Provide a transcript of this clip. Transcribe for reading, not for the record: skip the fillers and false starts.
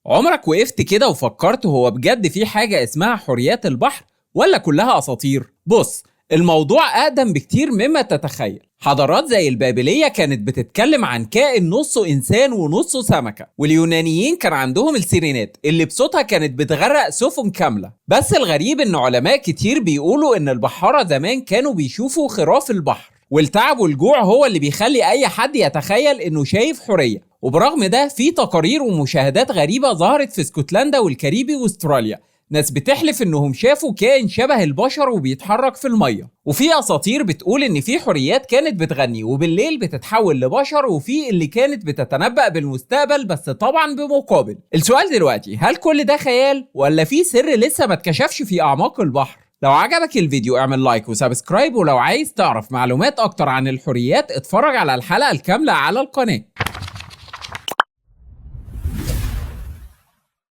عمرك وقفت كده وفكرت هو بجد في حاجة اسمها حوريات البحر ولا كلها أساطير؟ بص، الموضوع أقدم بكتير مما تتخيل. حضارات زي البابلية كانت بتتكلم عن كائن نصه إنسان ونصه سمكة، واليونانيين كان عندهم السيرينات اللي بصوتها كانت بتغرق سفن كاملة. بس الغريب إن علماء كتير بيقولوا إن البحارة زمان كانوا بيشوفوا خراف البحر، والتعب والجوع هو اللي بيخلي أي حد يتخيل إنه شايف حورية. وبرغم ده في تقارير ومشاهدات غريبة ظهرت في اسكتلندا والكاريبي واستراليا، ناس بتحلف انهم شافوا كائن شبه البشر وبيتحرك في المية. وفي اساطير بتقول ان في حوريات كانت بتغني وبالليل بتتحول لبشر، وفي اللي كانت بتتنبأ بالمستقبل بس طبعا بمقابل. السؤال دلوقتي، هل كل ده خيال ولا في سر لسه ما اتكشفش في اعماق البحر؟ لو عجبك الفيديو اعمل like و subscribe، ولو عايز تعرف معلومات اكتر عن الحوريات اتفرج على الحلقة الكاملة على القناة.